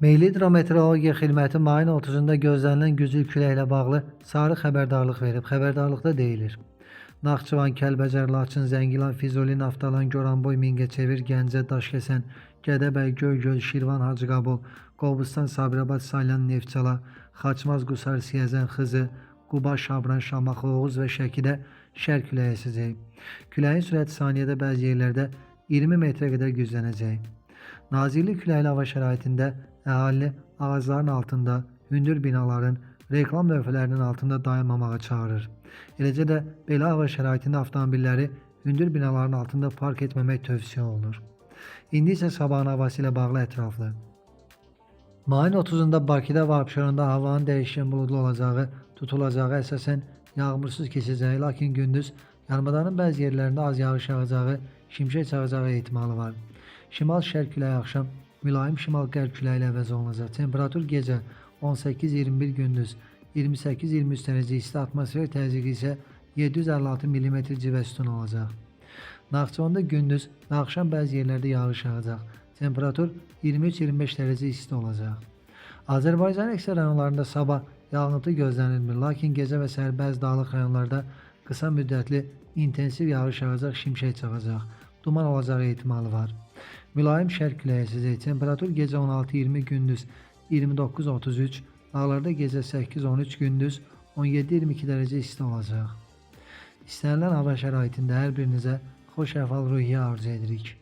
Milli Hidrometeorologiya Xidməti mayın 30-da gözlənilən güclü küləklə bağlı sarı xəbərdarlıq verib. Xəbərdarlıqda deyilir: Naxçıvan, Kəlbəcər, Laçın, Zəngilan, Füzuli, Naftalan, Goranboy, Mingəçevir, Gəncə, Daşkəsən, Gədəbəy, Göygöl, Şirvan, Hacıqabul, Qobustan, Sabirabad, Salyan, Neftçala, Xaçmaz, Qusar, Siyəzən, Xızı, Quba, Şabran, Şamaxı, Oğuz və Şəkidə şərq küləyi əsəcək. Küləyin sürəti saniyədə bəzi yerlərdə 20 metrə qədər güclənəcək. Nazirlik küləkli hava şəraitində əhalini ağacların altında, hündür binaların, reklam lövhələrinin altında dayanmamağa çağırır. Eləcə də belə hava şəraitində avtomobilləri hündür binaların altında park etməmək tövsiyə olunur. İndi isə sabahın havası ilə bağlı ətraflı. Mayın 30-da Bakıda və Abşeronda havanın dəyişkən buludlu olacağı, tutulacağı, əsasən yağmursuz keçəcəyi, lakin gündüz yarımadanın bəzi yerlərində az yağış yağacağı, şimşək çaxacağı ehtimalı var. Şimal-şərq küləyi axşam mülayim şimal-qərb küləyi ilə əvəz olunacaq. Temperatur gecə 18-21, gündüz 28-23 dərəcə isti, atmosfer təzyiqi isə 756 mm civə sütunu olacaq. Naxçıvanda gündüz və axşam bəzi yerlərdə yağış yağacaq. Temperatur 23-25 dərəcə isti olacaq. Azərbaycanın əksər rayonlarında sabah yağıntı gözlənilmir, lakin gecə və səhər bəzi dağlıq rayonlarda qısa müddətli intensiv yağış yağacaq, şimşək çaxacaq. Duman olacağı ehtimalı var. Mülayim şərq küləyi əsəcək. Temperatur gecə 16-20, gündüz 29-33, dağlarda gecə 8-13, gündüz 17-22 dərəcə isti olacaq. İstənilən hava şəraitində hər birinizə xoş əhval-ruhiyyə arzu edirik.